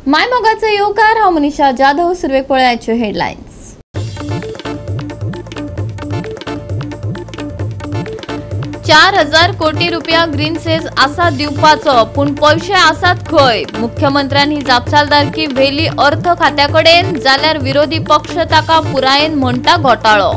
मायमोगाचो येवकार. हांव मनीषा जाधव. सुरवेक पळयाच्यो हेडलायन्स. 4000 कोटी रुपया ग्रीन सेस आसा दिवपाचो, पूण पयशे आसात खंय? मुख्यमंत्र्यांनी जापसालदारकी व्हेली अर्थ खात्याकडेन, जाल्यार विरोधी पक्ष ताका पुरायेन म्हणटा घोटाळो.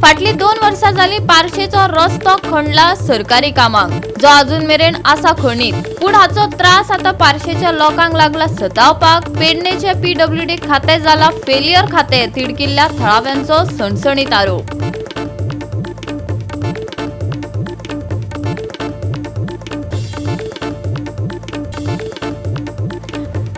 फाटली 2 वर्सां जाली पार्शेचो रस्तो खणला सरकारी कामांक, जो अजून मेरेन आसा खणीत. पूण हाचो त्रास आता पार्शेच्या लोकांक लागला सतावपाक. पेडणेचे पीडब्ल्यूडी खाते जाला फेलियर खाते, तिडकिल्ल्या थळाव्यांचो सणसणीत आरोप.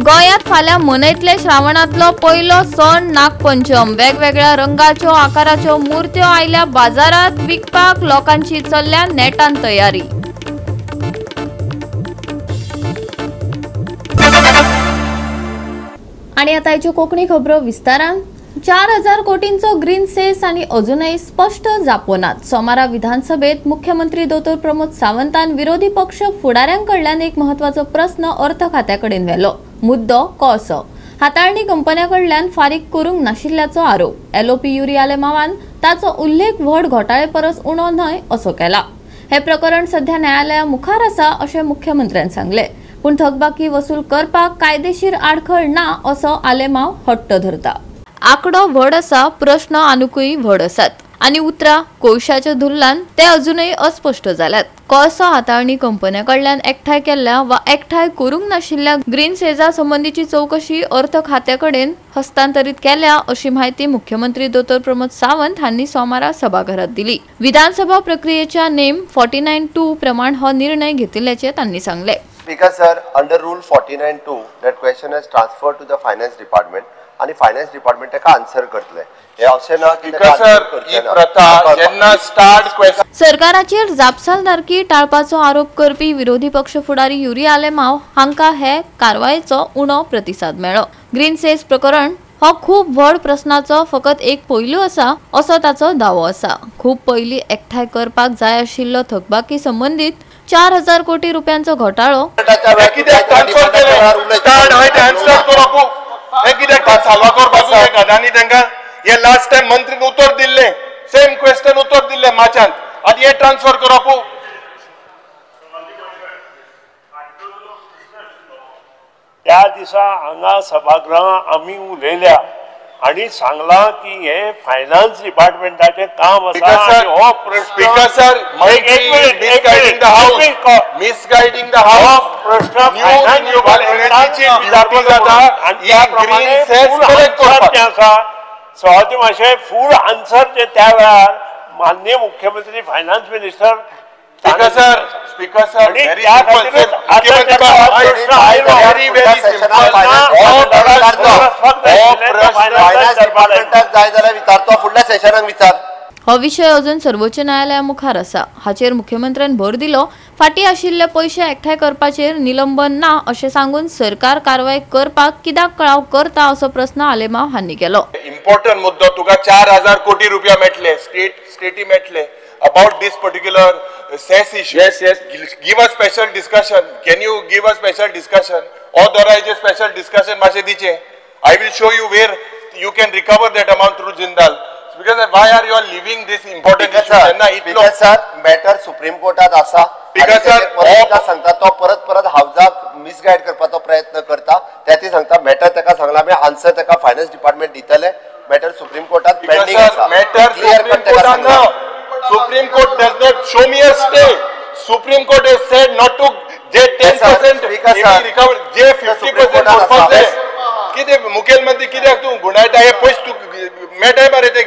गोंयांत फाल्यां मनयतले श्रावणांतलो पयलो सण नागपंचम. वेगवेगळ्या रंगाच्यो आकाराच्यो मूर्त्यो आयल्या बाजारात विकपाक, लोकांची चल्ल्या नेटान तयारी. आनी आतां हाच्यो कोंकणी खबरो विस्तारान. 4000 कोटींचो ग्रीन सेस आनी अजूनय स्पश्ट जापो नात. सोमारा विधानसभेत मुख्यमंत्री दोतोर प्रमोद सावंतान विरोधी पक्ष फुडाऱ्यां कडल्यान एक महत्वाचो प्रस्न अर्थ खात्या कडेन व्हेलो. मुद्दो कसो हाताळणी कंपन्या कडल्यान फारीक करूंक नाशिल्ल्याचो आरोप. एलओपी युरी आलेमावान ताचो उल्लेख व्हड घोटाळे परस उणो न्हय असो केला. हे प्रकरण सध्या न्यायालया मुखार आसा अशें मुख्यमंत्र्यान सांगलें. पूण थकबाकी वसूल करपाक कायदेशीर आडखळ ना असो आलेमाव हट्ट धरता. आकडो व्हड आसा, प्रश्न आनुकूय व्हड आसात आनी उतरां कोळशाच्या धुल्लान ते अजूनय अस्पश्ट जाल्यात. कोळसो हाताळणी कंपन्या कडल्यान एकठांय केल्ल्या वा एकठांय करूंक नाशिल्ल्या ग्रीन सेजा संबंदीची चवकशी अर्थ खात्या कडेन हस्तांतरीत केल्या अशी म्हायती मुख्यमंत्री दोतोर प्रमोद सावंत हांणी सोमारा सभाघरात दिली. विधानसभा प्रक्रियेच्या नेम 49(2) प्रमाण हो निर्णय घेतिल्ल्याचे तांणी सांगले. Speaker sir, under rule 49(2) that question has transferred to the finance department आणि फायनान्स डिपार्टमेंट ताका आन्सर करतले. हे अशें ना की सरकाराचेर जापसालदारकी टाळपाचो आरोप करपी विरोधी पक्ष फुडारी युरी आलेमाव हांकां हे कारवायेचो उणो प्रतिसाद मेळ्ळो. ग्रीन सेस प्रकरण हो खूब व्हड प्रस्नाचो फकत एक पैलू आसा असो ताचो दावो आसा. खूब पयलीं एकठांय करपाक जाय आशिल्लो थकबाकी संबंदीत 4000 कोटी रुपयांचो घोटाळो हे लास्ट टाइम मंत्रीन उत्तर दिल्ले, सेम क्वेश्चन उत्तर दिल्ले मार्चांत, आनी हे ट्रान्सफर करप. त्या दिसा हांगा सभागृहांत आमी उलयल्या आनी सांगलां की हे फायनान्स डिपार्टमेंटाचें काम आसा. हो प्रश्न प्रश्न आसा. सवाती मातशें फूल आन्सर जे त्या वेळार माननीय मुख्यमंत्री finance minister speaker sir, speaker sir, जाय जाल्यार विचारतो फुडल्या सेशनाक विचार. हो विशय अजून सर्वोच्च न्यायालया मुखार आसा. हाचेर मुख्यमंत्र्यान भर दिलो. फाटीं आशिल्ले पयशे एकठांय करपाचेर निलंबन ना अशें सांगून सरकार कारवाय करपाक कित्याक कळाव करता असो प्रस्न आलेमाव हांणी केलो. इम्पॉर्टंट मुद्दो, तुका 4000 कोटी रुपया मेळटले, स्टेटी मेळटले about this particular cess issue. Yes, yes. Give a special discussion. Can you give a special discussion? Or there is a special discussion माशे दिचे. I will show you where you can recover that amount through Jindal. Because why are you all leaving this important issue? Because sir, matter Supreme Courtat आसा. Because sir, सांगता तो परत परत हावजाक misguide करपाचो प्रयत्न करता. ते सांगता मॅटर ताका सांगला आमी, आन्सर ताका फायनान्स डिपार्टमेंट दितले. मॅटर सुप्रीम कोर्टात पेंडिंग आसा. मॅटर सुप्रीम कोर्टात ना. Supreme Court does not show me a stay. Supreme Court has said not to J 10% recover, J 50% भरपाक. कितें मुखेलमंत्री कित्याक तूं गुणायता हे पयस तूं मेळटाय मरे ते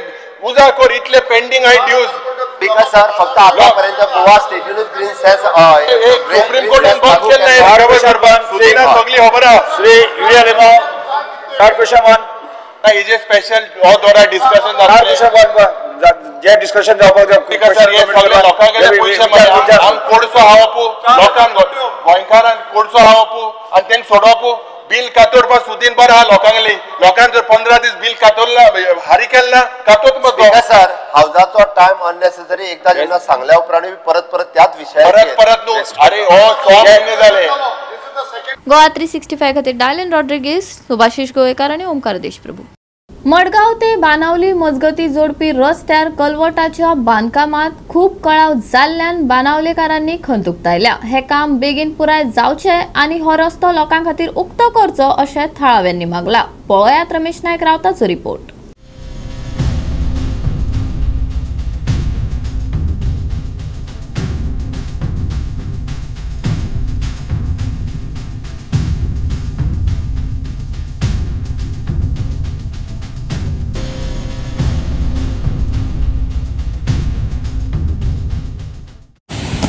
उजा कर इतले पेंडिंग आहाय ड्यूज. स्पीकर सर, फक्त आतापर्यंत गोवा स्टेटीनूच ग्रीन सेस सुप्रीम कोर्टान बंद केलें ना, सगळी खबर आहा. Shri Yuri Alemao, third question one. हेजे स्पेशल हो द्वारा डिस्कशन थर्ड क्वेश्चन वन. जे डिस्कशन जावपाक जाय. कोडसो हावपू लोकांक गोंयकारांक कोडसो हावपू आनी तेंक सोडोवपू बिल कातोरपा सुदीन बरें आहा लोकांगेली. लोकांक जर 15 दीस बिल कातोरला हारी केलें ना कातोत. सर हावजाचो टायम अननेसेसरी एकदा जेन्ना सांगल्या उपरांत परत परत त्याच विशयार परत परत न्हू. अरे हो 6 महिने जाले. गोवा 365 खातीर डायलन रॉड्रिगीस, सुभाषिश गोवेकार आनी ओमकार देशप्रभू. मडगांव ते बाणावली मजगती जोडपी रस्त्यार कलवटाच्या बांदकामात खूब कळाव जाल्ल्यान बाणावलेकारांनी खंत उक्तायल्या. हे काम बेगीन पुराय जावचे आनी हो रस्तो लोकां खातीर उक्तो करचो अशें थळाव्यांनी मागला. पळयात रमेश नायक रावताचो रिपोर्ट.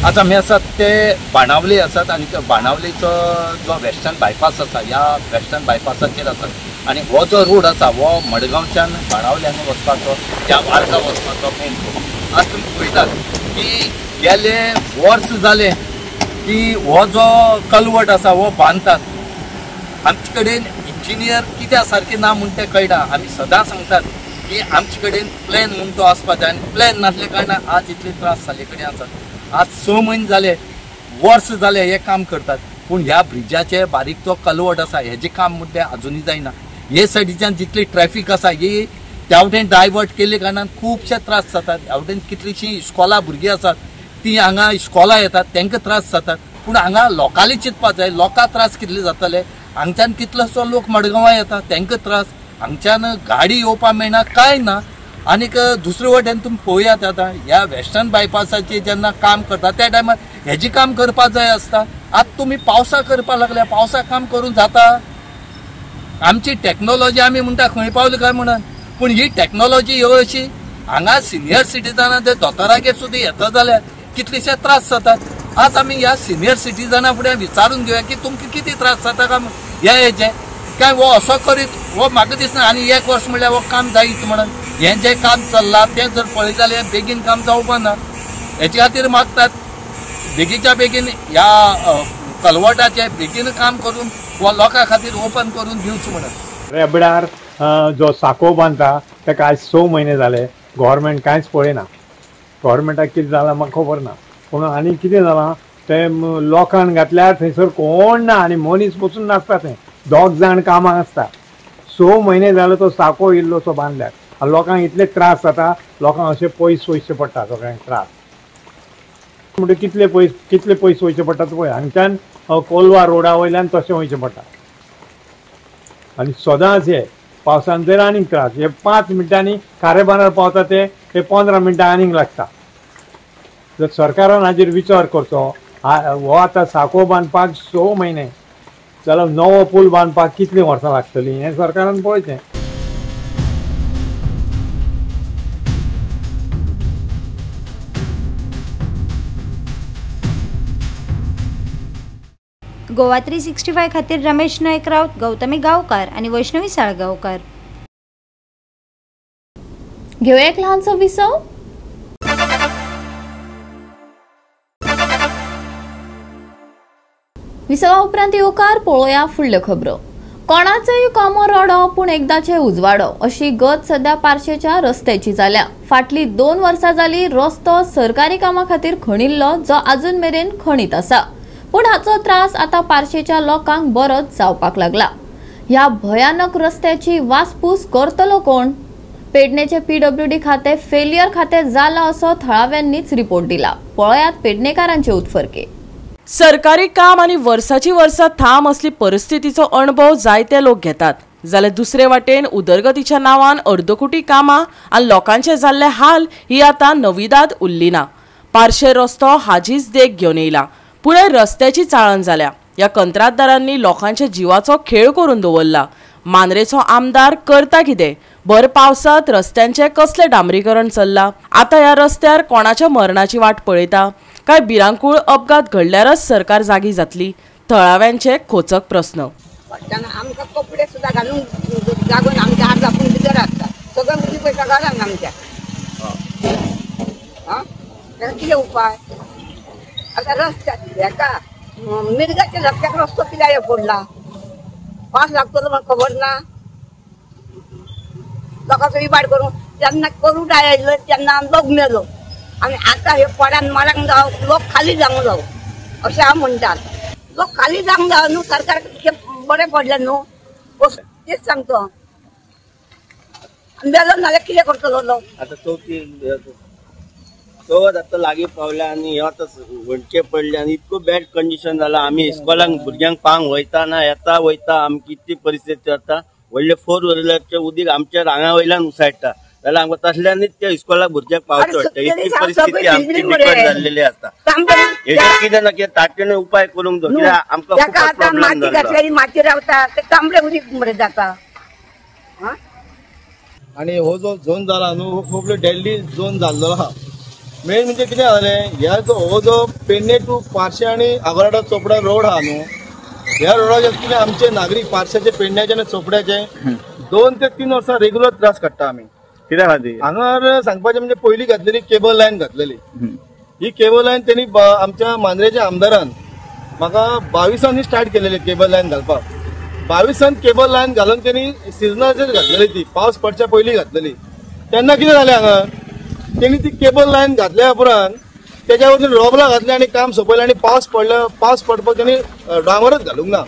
आतां आमी आसात ते बाणावली आसात आनी त्या बाणावलीचो जो वेस्टर्न बायपास आसा ह्या वेस्टर्न बायपासाचेर आसात आनी हो जो रोड आसा हो मडगांवच्यान बाणावली हांगा वचपाचो त्या वार्का वचपाचो मेन रोड. आज तुमी पळयतात की गेले वर्स जालें की हो जो कलवट आसा हो बांदतात. आमचे कडेन इंजिनियर कित्या सारकें ना म्हूण तें कळटा. आमी सदां सांगतात की आमचे कडेन प्लॅन म्हूण तो आसपाक जाय आनी प्लॅन नासले कारणान आज इतले त्रास जाल्ले कडेन आसात. आज 6 म्हयने जाले वर्स जाले हे काम करतात पूण ह्या ब्रिजाचे बारीक जो कलवट आसा हेजें काम म्हण तें आजुनूय जायना. हे सायडीच्यान जितली ट्रॅफिक आसा ही त्या वटेन डायवर्ट केल्ले कारणान खुबशे त्रास जातात. ह्या वटेन कितलींशीं इस्कॉलां भुरगीं आसात ती हांगा इस्कॉलां येतात तांकां त्रास जातात. पूण हांगा लोकांनी चिंतपाक जाय लोकांक त्रास कितले जातले. हांगच्यान कितलोसो लोक मडगांवां येता तांकां त्रास, हांगच्यान गाडी येवपाक मेळना कांय ना. आनीक दुसरे वटेन तुमी पळयात आतां ह्या वेस्टर्न बायपासाचेर जेन्ना काम करता त्या टायमार हेजें काम करपाक जाय आसता. आतां तुमी पावसा करपाक लागल्या, पावसा काम करून जाता. आमची टॅक्नोलॉजी आमी म्हणटा खंय पावली काय म्हणून, पूण ही टॅक्नोलॉजी ह्यो अशी हांगा सिनियर सिटीजनां जर दोतोरागेर सुद्दां येता जाल्यार कितलेशे त्रास जातात. आज आमी ह्या सिनियर सिटीजना फुडें विचारून घेवया की तुमकां कितें त्रास जाता काय ह्या हेजें काय हो असो करीत हो म्हाका दिसना आनी एक वर्स म्हणल्यार हो काम जायत म्हणून हें जें काम चल्लां तें जर पळयत जाल्यार बेगीन काम जावपा ना. हेचे खातीर मागतात बेगीच्या बेगीन ह्या कलवटाचें बेगीन काम करून वा लोकां खातीर ओपन करून दिवचें म्हणून. रेबडार जो साको बांदता ताका आयज 6 म्हयने जाले गव्हर्मेंट कांयच पळयना. गव्हर्मेंटाक कितें जालां म्हाका खबर ना, पूण आनी कितें जालां तें लोकांक घातल्यार थंयसर कोण ना आनी मनीस पसून नासता, थंय 2 जाण कामाक आसता. 6 म्हयने जाले तो साको इल्लोसो बांदल्यार आनी लोकांक इतले त्रास जाता, लोकांक अशें पयस वयचें पडटा, सगळ्यांक त्रास म्हणटा कितले पयस कितले पयस वयचें पडटा पळय. हांगच्यान कोलवा रोडा वयल्यान तशें वयचें पडटा आनी सदांच हे पावसान जर आनीक त्रास. हे 5 मिनटांनी खारेबांदार पावता ते 15 मिनटां आनीक लागता. जर सरकारान हाजेर विचार करचो. हो आतां साको बांदपाक 6 म्हयने जाल्यार नवो पूल बांदपाक कितलीं वर्सां लागतलीं हें सरकारान पळोवचें. गोवा 365 खातीर रमेश नायक राऊत, गौतमी गावकार आणि वैष्णवी साळगावकर. घेऊया एक लहानसो विसव. विसवा उपरांत येवकार पळोवया फुडल्यो खबरो. कोणाचोय कोमो रडो पूण एकदाचे उजवाडो अशी गत सध्या पार्शेच्या रस्त्याची जाल्या. फाटली 2 वर्सां जाली रस्तो सरकारी कामा खातीर खणिल्लो जो आजून मेरेन खणीत आसा, पूण हाचो त्रास आतां पार्शेच्या लोकांक बरोच जावपाक लागला. ह्या भयानक रस्त्याची वासपूस करतलो कोण? पेडणेचे पीडब्ल्यूडी खाते फेलियर खाते जाला असो थळाव्यांनीच रिपोर्ट दिला. पळयात पेडणेकारांचे उत्फर्के. सरकारी काम आनी वर्साची वर्सां थांब असली परिस्थितीचो अणभव जायते लोक घेतात, जाल्यार दुसरे वाटेन उदरगतीच्या नांवान अर्दकुटी कामां आनी लोकांचे जाल्ले हाल ही आतां नविदाद उरली ना. पार्शे रस्तो हाजीच देख घेवन येयला. पुराय रस्त्याची चाळण जाल्या. ह्या कंत्राटदारांनी लोकांच्या जिवाचो खेळ करून दवरला. मांद्रेचो आमदार करता कितें? भर पावसांत रस्त्यांचें कसलें डांबरीकरण चल्लां? आतां ह्या रस्त्यार कोणाच्या मरणाची वाट पळयता? काय भिरांकूळ अपघात घडल्यारच सरकार जागी जातली? थळाव्यांचे खोचक प्रस्न. आमकां कपडे सुद्दां घालून जागून आमच्या हात दाखोवन भितर आसता, सगळें मुदी पयसा घालान आमच्या आं ताका कितें उपाय? आतां रस्त्याक हेका मिर्गाच्या रस्त्याक रस्तो कित्याक पडला? 5 लागतलो म्हण खबर ना. लोकांचो इबाड करून जेन्ना करूड आयलो तेन्ना लोक मेलो आनी आतां हे पडान मारांक जावं, लोक खाली जावंक जावं अशें हांव म्हणटात. लोक खाली जावंक जावं न्हू, सरकार बरें पडलें न्हू, तेच सांगतो. मेलो नाल्यार कितें करतलो लोक? आतां चवथ आतां लागीं पावल्या आनी हे आतां वणचे पडले आनी इतको बॅड कंडिशन जाला. आमी इस्कॉलांक भुरग्यांक पांग वयता ना येता वयता, आमची इतली परिस्थिती जाता. व्हडले 4 व्हिलरचें उदीक आमच्या रांगा वयल्यान उसळटा जाल्यार आमकां तसल्यानच त्या इस्कॉलाक भुरग्यांक पावचो पडटा. इतली परिस्थिती आमची बिकट जाल्लेली आसा. हेजेर कितें ना कितें तातडीन उपाय करूंक जाय, कित्याक आमकां खूब प्रॉब्लम जालो. माती रावता ते तांबडे उदीक मरे जाता. आनी हो जो झोन जाला न्हू हो खूब डेडली झोन जाल्लो आहा. मेन म्हणजे कितें जालें, ह्या जो हो जो पेडणे टू पार्शे आनी आगोराडा चोपडा रोड आहा न्हू, ह्या रोडाचेर कितें आमचे नागरीक पार्शाचे, पेडण्याचे आनी चोपड्याचे 2 ते 3 वर्सां रेगुलर त्रास काडटा आमी. कित्या खातीर? हांगार सांगपाचें म्हणजे पयलीं घातलेली केबल लायन घातलेली, ही केबल लायन तेणी आमच्या मांद्रेच्या आमदारान म्हाका 22 स्टार्ट केलेली केबल लायन घालपाक. 22 केबल लायन घालून तेणी सिजनाचेर घातलेली, ती पावस पडच्या पयलीं घातलेली. तेन्ना कितें जालें हांगा तेणी ती केबल लायन घातल्या उपरांत तेज्या वरती रोबलां घातली आनी काम सोंपयलें आनी पावस पडलो, पावस पडपाक तेणी डांबरच घालूंक ना.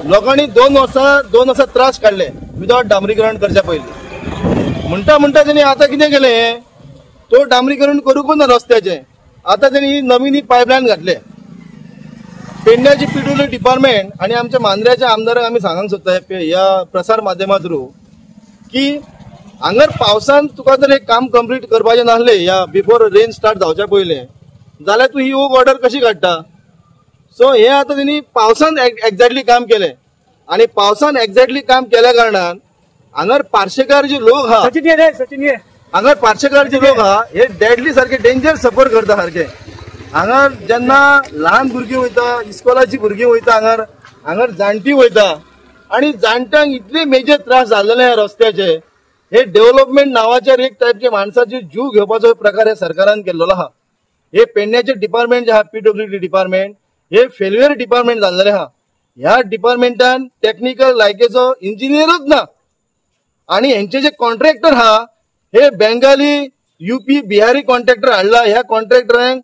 लोकांनी 2 वर्सां त्रास काडले विदावट डांबरीकरण करच्या पयलीं. म्हणटा म्हणटा तेणी आतां कितें केलें, तो डांबरीकरण करूंकच ना रस्त्याचें. आतां तेणी ही नवीन ही पायपलायन घातले. पेडण्याची पीडब्ल्यू डिपार्टमेंट आनी आमच्या मांद्र्याच्या आमदाराक आमी सांगूंक सोदता ह्या प्रसार माध्यमा थ्रू की हांगर पावसान तुका जर एक काम कंप्लीट करपाचें नासलें ह्या बिफोर रेन स्टार्ट जावच्या पयलें जाल्यार तूं ही ऑर्डर कशी काडटा? सो हे आतां तेणी पावसान एक्झॅक्टली काम केलें आनी पावसान एक्झॅक्टली काम केल्या कारणान हांगर पार्शेकार जे लोक आहा, हांगर पार्शेकार जे लोक आहा हे डेडली सारके डेंजर सफर करता सारके. हांगर जेन्ना ल्हान भुरगीं वयता, इस्कॉलाची भुरगीं वयता, हांगर हांगर जाणटी वयता आनी जाणट्यांक इतले मेजर त्रास जाल्ले ह्या रस्त्याचे. हे डेव्हलपमेंट नावाचेर एक टायपचे माणसाचे जीव घेवपाचो प्रकार हे सरकारान केल्लो आहा. हे पेडण्याचे डिपार्टमेंट जे आहा पीडब्ल्यूडी डिपार्टमेंट हे फेल्युअर डिपार्टमेंट जाल्लेले आहा. ह्या डिपार्टमेंटान टेक्निकल लायकेचो इंजिनियरूच ना आनी हेंचे जे कॉन्ट्रॅक्टर आहा हे बेंगाली, युपी, बिहारी कॉन्ट्रॅक्टर हाडला. ह्या कॉन्ट्रॅक्टरांक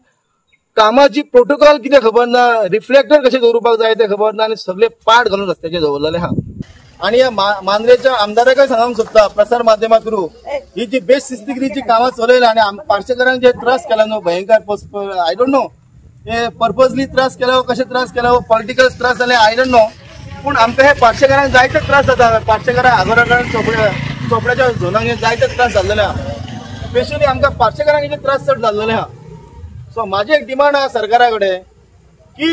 कामाची प्रोटोकॉल कितें खबर ना, रिफ्लेक्टर कशें दवरुपाक जाय तें खबर ना आनी सगळे पाट घालून रस्त्याचेर दवरलेले आहा. आनी ह्या मांद्रेच्या आमदाराकय सांगूंक सोदता प्रसार माध्यमा थ्रू ही जी बेशिस्तिगिरीची कामां चलयल्या आनी पार्शेकारांक जे त्रास केला न्हू भयंकर, I don't know हे पर्पजली त्रास केला कशे त्रास केला, पॉलिटिकल त्रास जाले I don't know, पूण आमकां हे पार्शेकारांक जायते त्रास जाता. पार्शेकारांक आगोराक चोपड्याच्या झोनांक हे जायते त्रास जाल्लेले आहा. स्पेशली आमकां पार्शेकारांक हे त्रास चड जाल्लेले आहा. सो माझी एक डिमांड आहा सरकारा कडेन की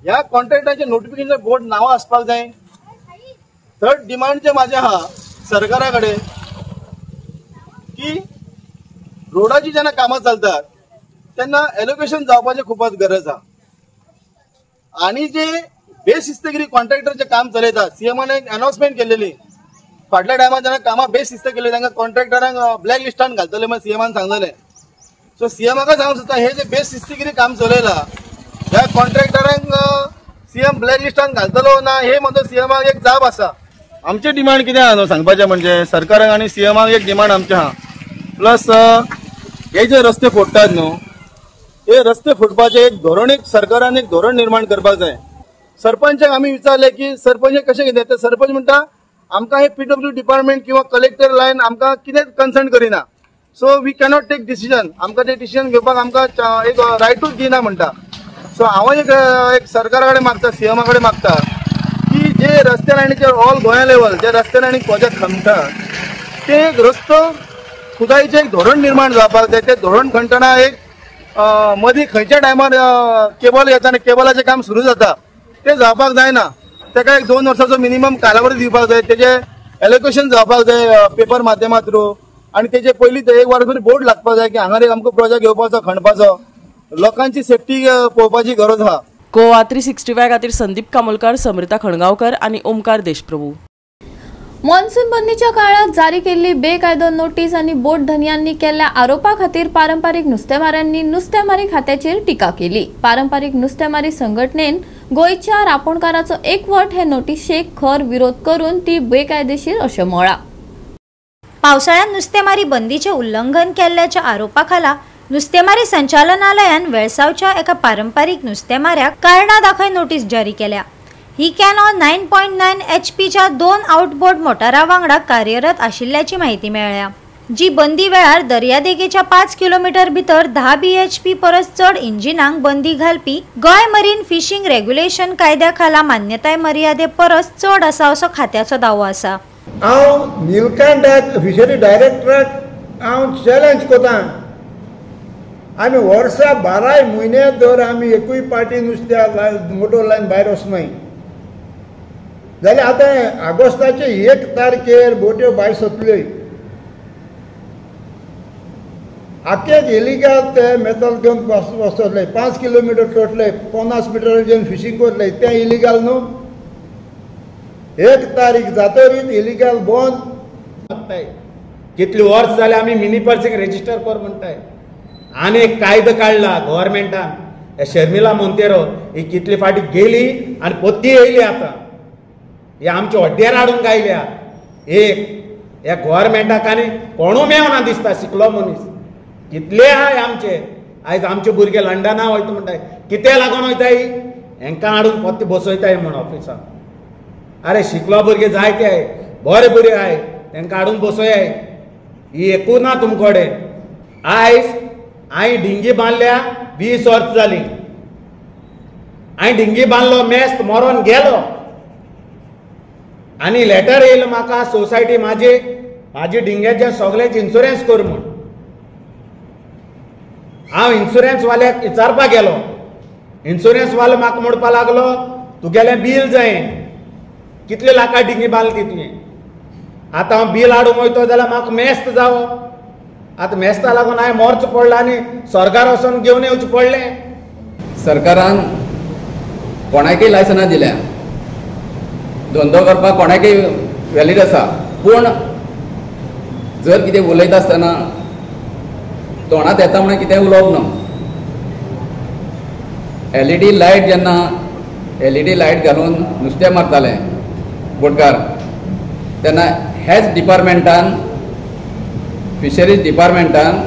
ह्या कॉन्ट्रॅक्टाचे नोटिफिकेशन बोर्ड नांवां आसपाक जाय. थर्ड डिमांड जे माझे आहा सरकारा कडेन की रोडाची जेन्ना कामां चलतात तेन्ना एलोकेशन जावपाची खूबच गरज आहा. आनी जे बेशिस्तगिरी कॉन्ट्रॅक्टरचे काम चलयतात, सीएमान एक अनाउन्समेंट केलेली फाटल्या टायमार जेन्ना कामां बेशिस्त केली तांकां कॉन्ट्रॅक्टरांक ब्लॅक लिस्टान घालतले म्हण सीएमान सांगलेलें. सो सीएमाक सांगूंक सोदता हे जे बेशिस्तगिरी काम चलयला ह्या कॉन्ट्रॅक्टरांक सीएम ब्लॅक लिस्टान घालतलो ना हे म्हजो सीएमाक एक जाप आसा. आमचे डिमांड कितें आहा न्हू सांगपाचें म्हणजे सरकाराक आनी सीएमाक एक डिमांड आमचें आहा. प्लस हे जे रस्ते फोडटात न्हू हे रस्ते फोडपाचें एक धोरण, एक सरकारान एक धोरण निर्माण करपाक जाय. सरपंचाक आमी विचारलें की सरपंच कशें कितें, ते सरपंच म्हणटा आमकां हे पीडब्ल्यू डिपार्टमेंट किंवा कलेक्टर लायन आमकां कितेंच कन्सर्न करिना, so we cannot take decision, आमकां ते डिसिजन घेवपाक आमकां एक रायटूच दिना म्हणटा. सो हांव एक सरकारा कडेन मागता, सीएमा कडेन मागता की जे रस्ते लायनीचेर ऑल गोंया लेवल जे रस्ते लायनी कोजे खणटा ते एक रस्तो खुदाईचें एक धोरण निर्माण जावपाक जाय. ते धोरण खणटना एक मदीं खंयच्या टायमार केबल येता आनी केबलाचें काम सुरू जाता तें जावपाक जायना. ताका एक 2 वर्साचो मिनिमम कालावधी दिवपाक जाय, तेजें एलोकेशन जावपाक जाय पेपर माध्यमा थ्रू आनी तेजे पयलीं एक वर्स बोर्ड लागपाक जाय की हांगा एक आमकां प्रोजेक्ट घेवपाचो खणपाचो, लोकांची सेफ्टी पळोवपाची गरज आहा. गोवा 365 खातीर संदीप कामोलकर, समृता खणगांवकर आनी ओमकार देशप्रभू. मॉन्सून बंदीच्या काळात जारी केल्ली बेकायदो नोटीस आनी बोट धनयांनी केल्ल्या आरोपा खातीर पारंपारीक नुस्तेमाऱ्यांनी नुस्तेमारी खात्याचेर टिका केली. पारंपारीक नुस्तेमारी संघटनेन गोंयच्या रापोणकाराचो एकवट हे नोटिशेक खर विरोध करून ती बेकायदेशीर अशें म्हळां. पावसाळ्यात नुस्तेमारी बंदीचे उल्लंघन केल्ल्याच्या आरोपाखाला नुस्तेमारी संचालनालयान वेळसावच्या एका पारंपारीक नुस्तेमाऱ्याक कारणां दाखय नोटीस जारी केल्या. ही कॅनो 9.9 एचपीच्या 2 आउटबोर्ड मोटारा वांगडा कार्यरत आशिल्ल्याची माहिती मेळ्ळ्या, जी बंदी वेळार दर्यादेगेच्या 5 किलोमीटर भितर 10 BHP परस चड इंजिनांक बंदी घालपी गोंय मरीन फिशिंग रेग्युलेशन कायद्या खाला मान्यताय मर्यादे परस चड आसा असो खात्याचो दावो आसा. हांव नीलकंठाक फिशरी डायरेक्टराक हांव चॅलेंज करता, आमी वर्सा 12 म्हयने दर आमी एकूय पार्टी नुस्त्या मोटर लायन भायर वचनाय जाल्यार आतां ऑगस्टाचे 1 तारखेर बोट्यो भायर सरतल्यो. आख्खेच इलिगल ते मेतल घेवन वचतले, 5 किलोमिटर टोटले 50 मिटराचेर फिशींग करतले, तें इलिगल न्हू. 1 तारीख जातरीच इलिगल बंद. कितली वर्स जाले आमी मिनी पर्सींग रेजिस्टर कर म्हणटाय, आनी एक कायदो काडला गव्हर्मेंटान. शर्मिला मोंतेरो ही कितली फाटी गेली आनी पोत्ती येयली, आतां हे आमच्या हड्ड्यार हाडून गायल्या. एक ह्या गव्हर्मेंटाक आनी कोणू मेवना दिसता शिकलो मनीस कितले आहाय आमचे. आयज आमचे भुरगे लंडना वयता म्हणटाय, कितें लागून वयताय, हेंकां हाडून पोत्ते बसयताय म्हूण ऑफिसाक. अरे शिकलो भुरगे जायते आहाय, बरे भुरगे आहाय, तेंकां हाडून बसयाय. ही एकूच ना तुमकडे. आयज हांवें डिंगी बांदल्या 20 वर्सां जालीं, हांवें डिंगी बांदलो मेस्त मरोन गेलो आनी लेटर येयलो म्हाका सोसायटी म्हाजी म्हाजी डिंग्याचे सगळेच इन्शुरन्स कर म्हूण. हांव इन्शुरन्स वाल्याक विचारपाक गेलो, इन्शुरन्स वालो म्हाका म्हणपाक लागलो तुगेलें बील जाय, कितले लाखां डिंगी बांदली तुवें. आतां हांव बील हाडूंक वयतो जाल्यार म्हाका मेस्त जावो. आतां मेस्ता लागून हांवें मोर्च पडला आनी सरकार वचून घेवन येवचें पडलें. सरकारान कोणाकय लायसनां दिल्या, धंदो करपाक कोणाकय व्हॅलीड आसा, पूण जर कितें उलयता आसतना तोंडांत येता म्हणून कितें उलोवप न्हू. एलईडी लायट जेन्ना एलईडी लायट घालून नुस्तें मारताले बोटकार, तेन्ना ह्याच डिपार्टमेंटान फिशरीज डिपार्टमेंटान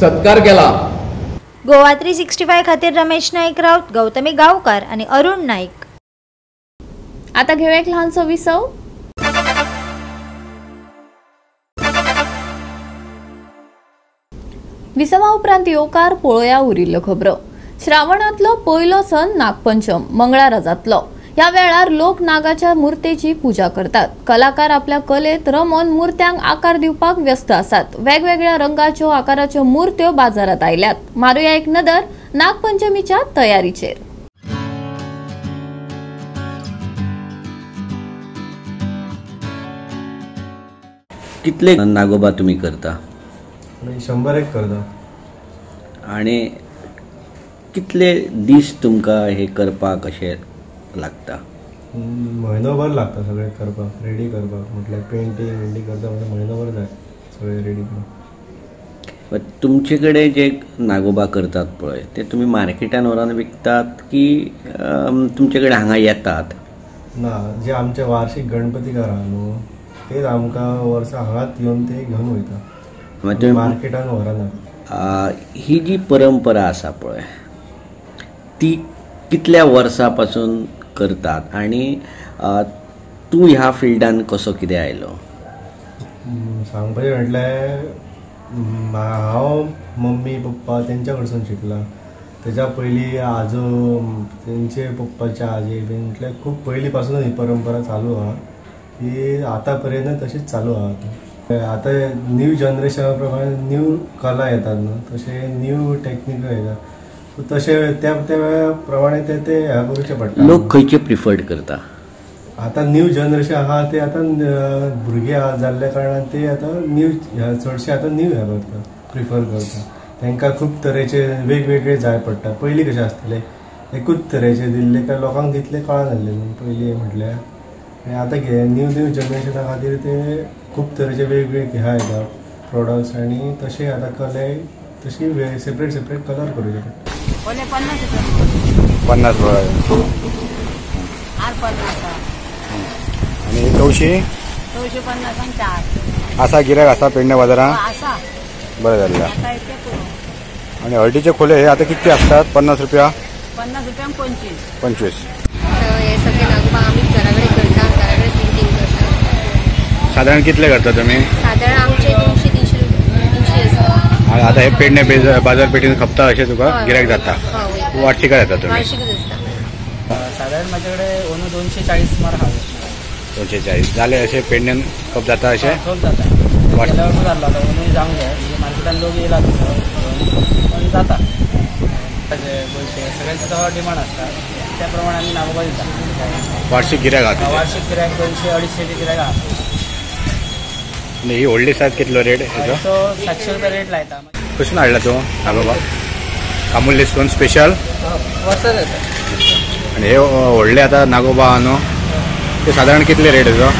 सत्कार केला. गोवा 365 खातीर रमेश नाईक राऊत, गौतमी गावकर आणि अरुण नाईक. आता घेऊया एक लहानसो विसव. विसवा उपरांत येवकार पळोवया उरिल्ल्यो खबरो. श्रावणांतलो पयलो सण नागपंचम मंगळारा जातलो. ह्या वेळार लोक नागाच्या मूर्तेची पूजा करतात. कलाकार आपल्या कलेत रमोवन मूर्त्यांक आकार दिवपाक व्यस्त आसात. वेगवेगळ्या रंगाच्यो आकाराच्यो मूर्त्यो बाजारात आयल्यात. मारुया एक नदर नागपंचमीच्या तयारीचेर. कितले नागोबा तुम्ही करता? 101 करता. आणि कितले दीस तुमकां हे करपाक अशें लागता? म्हयनोभर लागता सगळें करपाक, रेडी करपाक. म्हटल्यार पेंटींग विंटींग करता म्हटल्यार म्हयनोभर जाय सगळें रेडी करून. तुमचे कडेन जे नागोबा करतात पळय ते तुमी मार्केटान व्हरून विकतात की तुमचे कडेन हांगा येतात? ना, जे आमचे वार्षिक गणपती आहा न्हू तेच आमकां वर्सा हांगाच येवन ते घेवन वयता, मार्केटान व्हरना. ही जी परंपरा आसा पळय ती कितल्या वर्सां पासून करतात आनी तूं ह्या फिल्डान कसो कितें आयलो? सांगपाचें म्हटल्यार हांव मम्मी पप्पा तेंच्या कडसून शिकला. तेच्या पयलीं आजो तेंचे पप्पाचे आजे बीन म्हटल्यार खूब पयलीं पासून ही परंपरा चालू आहा, ही आतां पर्यंत तशीच चालू आहा. आतां न्यू जनरेशना प्रमाणे न्यू कला येतात न्हू, तशें न्यू टॅक्निक येतात, तशें त्या त्या प्रमाणे ते ते हें करूचें पडटा. लोक खंयचे प्रिफर्ड करता? आतां न्यू जनरेशन आहा ते आतां भुरगे जाल्ल्या कारणान ते आतां न्यू चडशे आतां न्यू हें करता, प्रिफर करता. तांकां खूब तरेचे वेगवेगळे जाय पडटा. पयलीं कशें आसतलें एकूच तरेचे दिल्ले काय लोकांक तितलें कळनासलें न्हू पयलीं म्हटल्यार. आनी आतां कितें न्यू न्यू जनरेशना खातीर ते खूब तरेचे वेगवेगळे ह्या येता प्रोडक्ट्स आनी तशें आतां कले तशी सेपरेट सेपरेट कलर करूचे पडटा. 50 रुपया आनी तवशी 250 आसा गिरायक आसा पेडणे बाजारांत बरें जाल्लें. आनी हळदीचे खोले हे आतां कितके आसतात? 50 रुपया. 50 रुपयांक 25. 25. हे सगळे नागोबा आमी घरा कडेन करता, घरा कडेन पेंटींग करता. सादारण कितले करता तुमी? सादारण आमचे 200-300 आसता. आतां हे पेडणे बाजारपेठीन खपता अशें तुका गिरायक जाता? वार्षिकाक येता तुमी? वार्षिकच आसता. सादारण म्हाजे कडेन अंदू 240 सुमार आहा. 240 जाले अशें पेडण्यान खप जाता अशें? खप जाता. गेल्या वर्सा जाल्लो, आतां अंदूय जावंक जाय. मार्केटान लोक येयला पण जाता. गोंयचे सगळ्यांचो तो डिमांड आसता त्या प्रमाणे आमी नागोबा दिता. वार्षिक गिरायक आहा? वार्षिक गिरायक 200-250 गिरायक आहा. आनी ही व्हडली सायज कितलो रेट हेजो? 700 रुपया रेट लायता. कशें हाडला तूं नागोबा? कामुर्ली सून स्पेशल वर्साच येता. आनी हे व्हडले आतां नागोबा आहा न्हू, ते सादारण कितले रेट हेजो?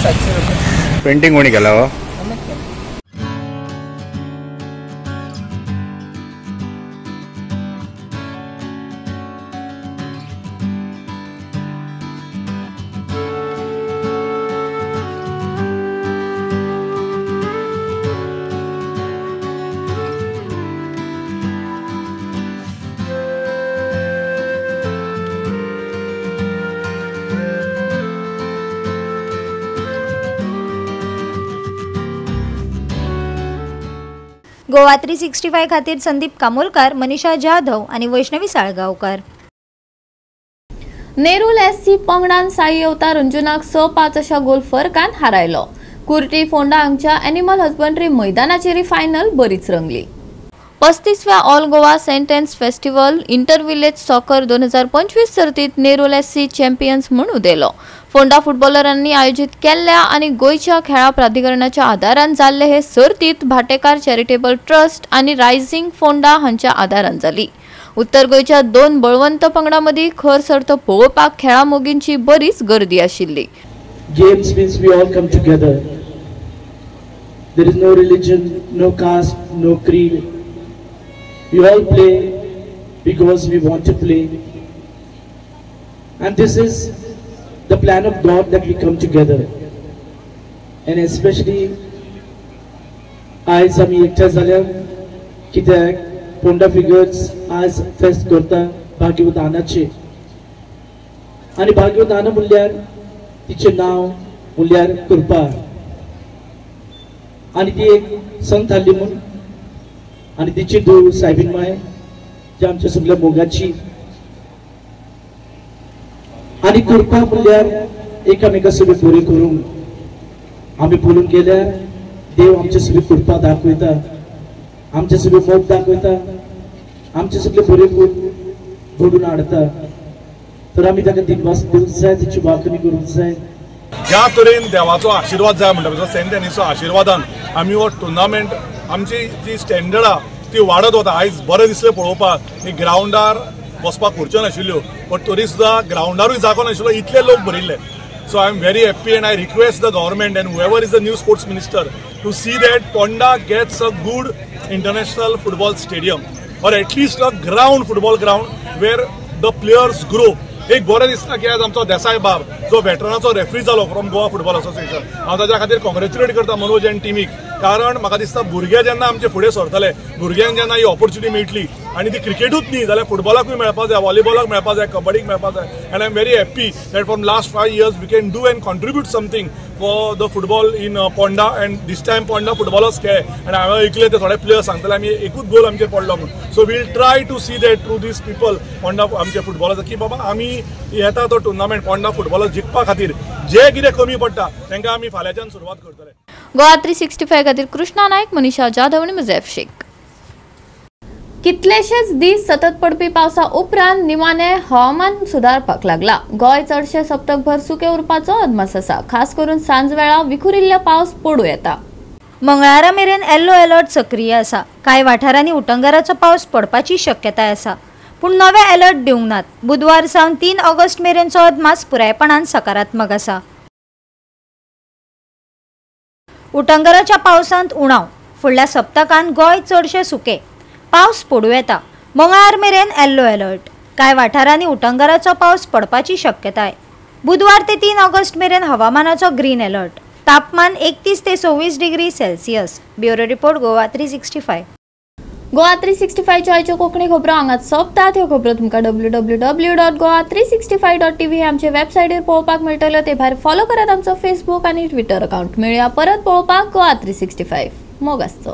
700 रुपया. पेंटींग कोणी केला हो? गोवा 365 खातीर संदीप कामोलकर, मनीषा जाधव आनी वैष्णवी साळगांवकर. नेरूल एससी पंगडान साई अवतार रंजुनाक 6-5 अशा गोल फरकान हारायलो. कुर्टी फोंडा हांगच्या एनिमल हजबंड्री मैदानाचेर फायनल बरीच रंगली. 35व्या all Goa Saint Anne's festival inter village soccer 2025 सर्तीत नेरूल एससी चॅम्पियन्स म्हूण उदेलो. फोंडा फुटबॉलरांनी आयोजीत केल्ल्या आनी गोंयच्या खेळां प्राधिकरणाच्या आदारान जाल्ले हे सर्तीत भाटेकार चॅरिटेबल ट्रस्ट आनी रायझिंग फोंडा हांच्या आदारान जाली. उत्तर गोंयच्या दोन बळवंत पंगडां मदीं खर सर्त पळोवपाक खेळां मोगींची बरीच गर्दी आशिल्ली. Games means we all come together. There is no religion, no caste, no creed. We all play because we want to play. And this is the plan of God that we come together. And especially आयज आमी एकठांय जाल्या कित्याक Ponda figures आज फेस्त करता भाग्यवत आनाचे. आनी भाग्यवत आना म्हणल्यार तिचें नांव म्हणल्यार कृपा. आनी ती एक संत थारली म्हूण आनी तिची धूव सायबीन माय जी आमच्या सगळ्या मोगाची. आनी कृपा म्हणल्यार एकामेका सगळें बरें करूंक आमी पळोवंक गेल्यार देव आमचे सगळी कृपा दाखयता, आमचे सगळे मोग दाखयता, आमचे सगळे बरें घडून हाडटा. तर आमी ताका दिनवास दिवंक जाय, तिची वाखणी करूंक जाय. ज्या तरेन देवाचो आशिर्वाद जाय म्हणटा सेंट एनीचो आशिर्वादान आमी हो टुर्नामेंट आमची जी स्टँडर्ड आहा ती वाडत वता. आयज बरें दिसलें पळोवपाक की ग्रावंडार बसपाक खुर्च्यो नाशिल्ल्यो, बट तरी सुद्दां ग्रावंडारूय जागो नाशिल्लो, इतले लोक भरिल्ले. So I am very happy and I request the government and whoever is the new sports minister to see that Ponda gets a good international football stadium or at least a ground, football ground where the players grow. एक बरें दिसता की आज आमचो देसाय बाब जो वेटरनाचो referee जालो from Goa football association, हांव ताच्या खातीर कॉंग्रेच्युलेट करता मनोज एंड टिमीक. कारण म्हाका दिसता भुरगे जेन्ना आमचे फुडें सरतले, भुरग्यांक जेन्ना ही ऑपॉर्च्युनिटी मेळटली आनी ती क्रिकेटूच न्ही जाल्यार फुटबॉलाकूय मेळपाक जाय, व्हॉलीबॉलाक मेळपाक जाय, कबड्डीक मेळपाक जाय. And I am very happy that from last 5 years we can do and contribute something for the football in Ponda. And this time Ponda footballers खेळ आनी हांवें ऐकलें ते थोडे प्लेयर्स सांगतले आमी एकूच गोल आमचेर पडलो म्हणून. So we'll try to see that through these people Ponda आमचे फुटबॉलर्स की बाबा आमी येता तो टुर्नामेंट पोंडा फुटबॉलर्स जिखपा खातीर जे कितें कमी पडटा तांकां आमी फाल्यांच्यान सुरवात करतले. गोवा 365 खातीर कृष्णा नायक, मनीषा जाधव आनी मुजैफ शेख. कितलेशेच दीस सतत पडपी पावसा उपरांत निमाणे हवामान सुदारपाक लागला. गोंय चडशे सप्तकभर सुके उरपाचो अदमास आसा. खास करून सांजवेळा विखुरिल्लो पावस पडूं येता. मंगळारा मेरेन येल्लो अलर्ट सक्रीय आसा. कांय वाठारांनी उटंगाराचो पावस पडपाची शक्यताय आसा, पूण नवे अलर्ट दिवंक नात. बुधवार सावन 3 ऑगस्ट मेरेनचो अदमास पुरायपणान सकारात्मक आसा. उटंगराच्या पावसांत उणाव. फुडल्या सप्तकांत गोंय चडशें सुकें, पावस पडूं येता. मंगळार मेरेन येल्लो अलर्ट. कांय वाठारांनी उटंगराचो पावस पडपाची शक्यताय. बुधवार ते 3 ऑगस्ट मेरेन हवामानाचो ग्रीन अलर्ट. तापमान 31 ते 26 degree Celsius. Bureau report, Goa 365. Goa 365च्यो आयच्यो कोंकणी खबरो हांगाच सोंपतात. ह्यो खबरो तुमकां www.goa365.tv हे आमचे वेबसायटीर पळोवपाक मेळटल्यो. ते भायर फॉलो करात आमचो फेसबूक आनी ट्विटर अकाउंट. मेळया परत पळोवपाक गोवा 365. मोग आसचो.